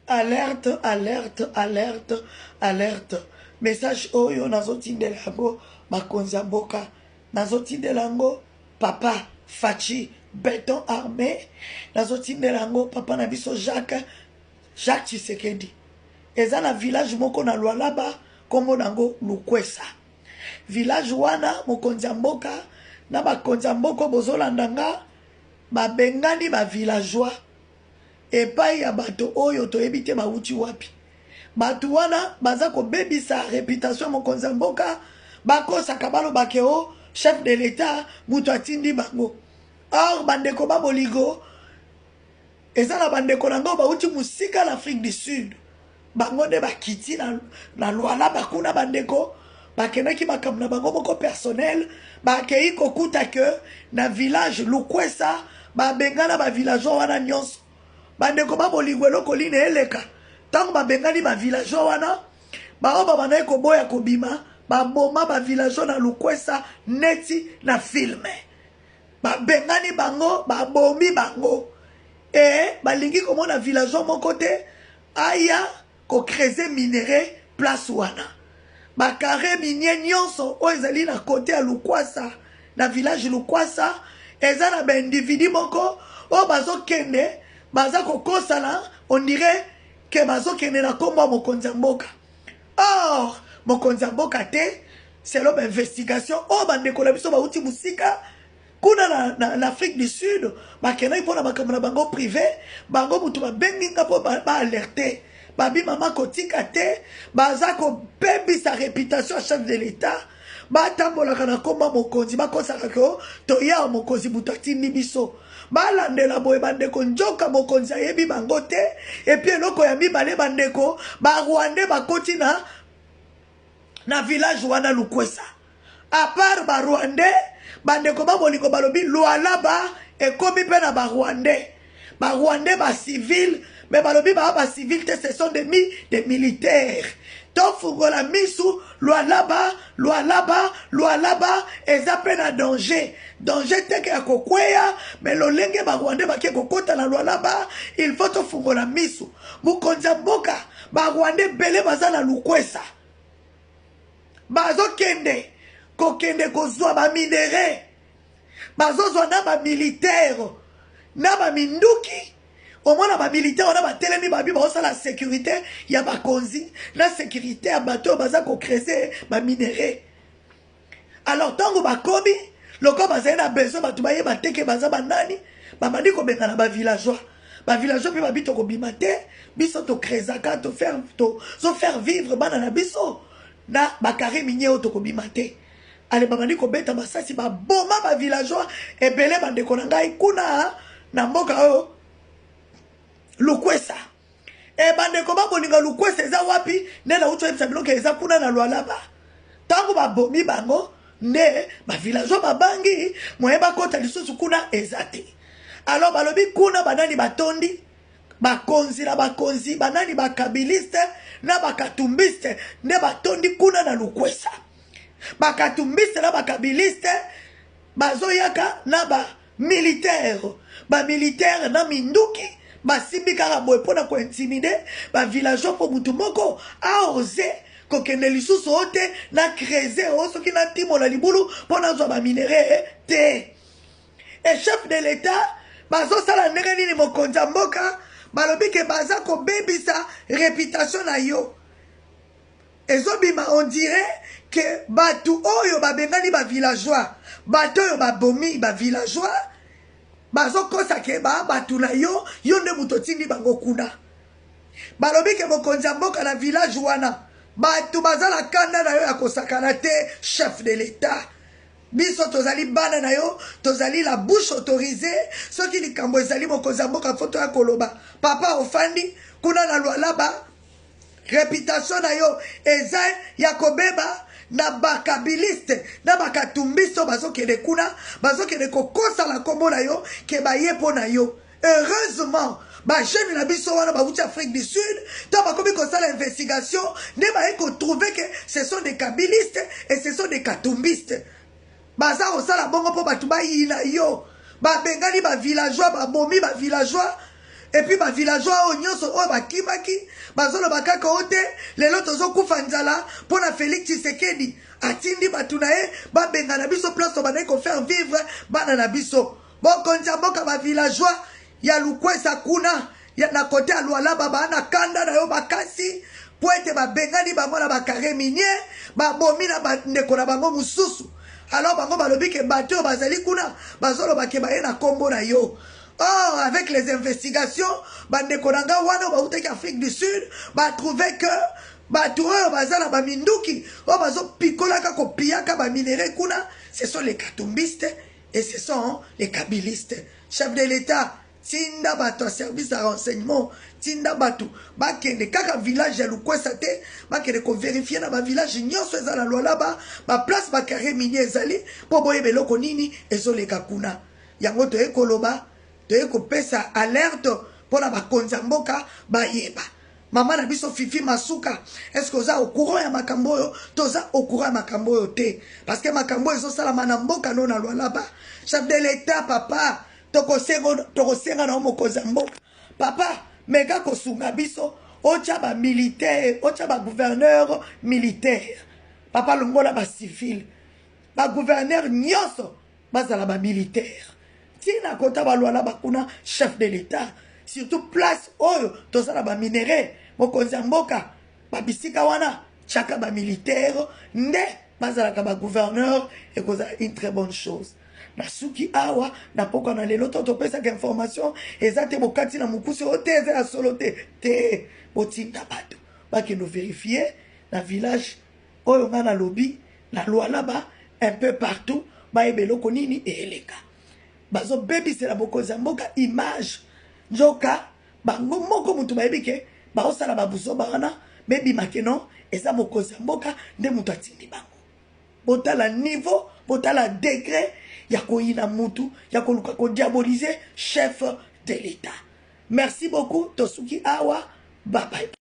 Alerte, alerte, alerte, alerte. Message oyo nazotindela yango bakonzi ya mboka, nazotindela yango papa Fatshi beton armé, nazotindela yango papa na biso Jacques Jacques Tshisekedi. Eza na village moko na Lualaba, kombo nango Lukwesa. Village wana mokonzi ya mboka na bakonzi ya mboka bozolanda nga babengani ba villageois epai ya bato oyo toyebi te bawuti wapi. Bato wana baza kobebisa reputation ya mokonzi ya mboka, bakosaka balobake o chef de l'etat moto atindi bango. Or bandeko ba bolingo, eza na bandeko na ngo bawuti mosika na Afrique du Sud, bango nde bakiti na Lualaba kuna. Bandeko bakendaki makambo na bango moko personnel, bakei kokuta ke na village Lukwesa babengana bavillageois wana nyonso. Bandeko ba bolingo, eloko nini eleka ntango babengani bavillageois wana? Bao babandaki koboya kobima, baboma bavillageois na Lukwesa neti na film. Babengani bango, babomi bango e balingi komona villageois moko te aya kocreuser minerai place wana. Bacarré minier nyonso oyo ezali na côté ya Lukwasa, na village Lukwasa, eza na baindividu moko oyo bazokende, baza kokosana, on dirait ke bazokende na nkombo ya mokonzi ya mboka. Or mokonzi ya mboka te. Selon bainvestigation oyo bandeko na biso bauti mosika kuna na Afrique du Sud bakendaki mpona makambo na bango privé, bango motu babengi nga mpo baalerte, babi: "Mama, kotika te, baza kobebisa réputation ya chef de l'État. Batambolaka na nkomba mokonzi, bakosaka ko toya mokonzi moto atindi biso." Balandela boye, bandeko, nzoka mokonzi ayebi bango te. Et puis eloko ya mibale, bandeko, barwandais bakoti na village wana Lukwesa. À part barwandais, bandeko ba bolingo, balobi Lualaba ekomi mpe na barwandais, barwandais bacivil, mais balobi baa bacivil te, ce sont des militaires. Tofungola misu, Lualaba, Lualaba, Lualaba eza mpe na danger. Danger teke ya kokweya, mais lolenge barwandais bake kokɔta na Lualaba, il faut tofungola misu. Mokonzi ya mboka, barwandais ebele baza na Lukwesa, bazokende kokende kozwa baminerais, bazozwa na bamilitaire na baminduki. Omona bamilitaire wana batelemi, babi bazosala sécurité ya bakonzi na sécurité ya bato oyo baza kocreuser baminerais. Alors ntango bakomi, lokola bazali na besoin bato bayeba teke baza banani, babandi kobengana bavillageois. Bavillageois mpe babi: "Tokobima te, biso tocreusaka, tozofaire vivre bana na biso na bacarré minier oyo, tokobima te." Ale, babandi kobeta masasi, baboma bavillageois ebele. Bandeko na ngai, kuna na mboka oyo Lukwesa e, bandeko babolinga, Lukwesa eza wapi? Nde nauti oyebisa biloko, eza kuna na Lualaba. Ntango babomi bango, nde bavillageois babangi, moye bakɔta lisusu kuna eza te. Alors balobi kuna banani batondi? Bakonzi na bakonzi, banani? Bakabiliste na bakatumbiste nde batondi kuna na Lukwesa. Bakatumbiste na bakabiliste bazoyaka na bamilitaire, bamilitaire na minduki basimbi kaka boye mpona kointimider bavillageois, mpo mutu moko aose kokende lisusu o te na creuser o soki natimola libulu mpo nazwa baminerais te. E chef de l'État, bazosala ndenge nini? Mokonzi ya mboka, balobi ke baza kobebisa réputation na yo. Ezobima on dirait ke bato oyo babengani bavillageois, bato oyo babomi bavillageois, bazokosa ke baa bato na yo, yo nde moto otindi bango kuna. Balobi ke mokonzi ya mboka, na village wana bato baza na kanda na yo ya kosakana te. Chef de l'État, biso tozali bana na yo, tozali la bouche autorisée. Soki likambo ezali, mokonzi ya mboka, faut toya koloba. Papa, ofandi kuna na Lualaba, réputation na yo eza ya kobeba na bakabiliste na bakatumbiste oyo bazokende kuna, bazokende kokosala nkombo na yo ke baye mpo na yo. Heureusement, bajeune na biso wana bawuti Afrique du Sud, to bakomi kosala investigation, nde baye kotrouver ke ce sont des kabilistes et ce sont des katumbistes. Baza kosala bongo mpo bato bayina yo. Babengani bavillageois, babomi bavillageois. Et puis ba villageois oyo nyonso oyo bakimaki bazoloba kaka o te, lelo tozokufa nzala mpo na Félix Tshisekedi atindi bato na ye babengana biso place tobandaki kofaire vivre bana na biso. Bokonzi ya mboka, ba villageois ya Lukwesa kuna na côté ya Lualaba baa na kanda na yo makasi mpo ete babengani bango na bacarré minier, babomi na bandeko na bango mosusu. Alors bango balobi ke bato oyo bazali kuna bazoloba ke baye na nkombo na yo. Or, avec les investigations, bandeko na nga wana bautaki Afrique du Sud batrouve que bato oyo baza na baminduki, oyo bazopikolaka kopiyaka baminerais kuna, ce sont les katumbistes et ce sont les kabilistes. Chef de l'État, tinda bato ya service ya renseignement, tinda bato bakende kaka village ya Lukwesa te, bakende kovérifier na bavillage nyonso eza na Lualaba, baplace bacarré minier ezali, mpo boyeba eloko nini ezoleka kuna. Yango toye koloba, toye kopesa alerte mpona bakonzi ya mboka bayeba. Mama na biso Fifi Masuka, est-ce que oza au courant ya makambo oyo? Toza au courant ya makambo oyo te, parce que makambo oyo ezosalama na mboka no na Lualaba. Chef de l'État, papa, tokosenga na yo, mokonzi ya mboka, papa, meka kosunga biso, otya bamilitaire, otya bagouverneur militaire. Papa, longola bacivile, bagouverneur nyonso bazala bamilitaire ntina kota baLualaba kuna. Chef de l'État, surtout place oyo toza na baminerais, mokonzi ya mboka, babisika wana tiaka bamilitaire nde bazalaka bagouverneur, ekozala une très bonne chose. Nasuki awa na pokwa na lelo. To topesaka information eza te bokati na mokusi oyo te, eza ya solo te te. Botinda bato bakende vérifier na village oyo ngai nalobi na Lualaba, un peu partout, bayeba eloko nini eyeleka. Bazobebisela bokonzi ya mboka image, nzoka bango moko moto bayebi ke baosala babuzoba wana, mebimake non, eza mokonzi ya mboka nde moto atindi bango. Botala niveau, botala degré ya koyina mutu, ya koluka kodiaboliser chef de l'État. Merci beaucoup, tosuki awa, babai.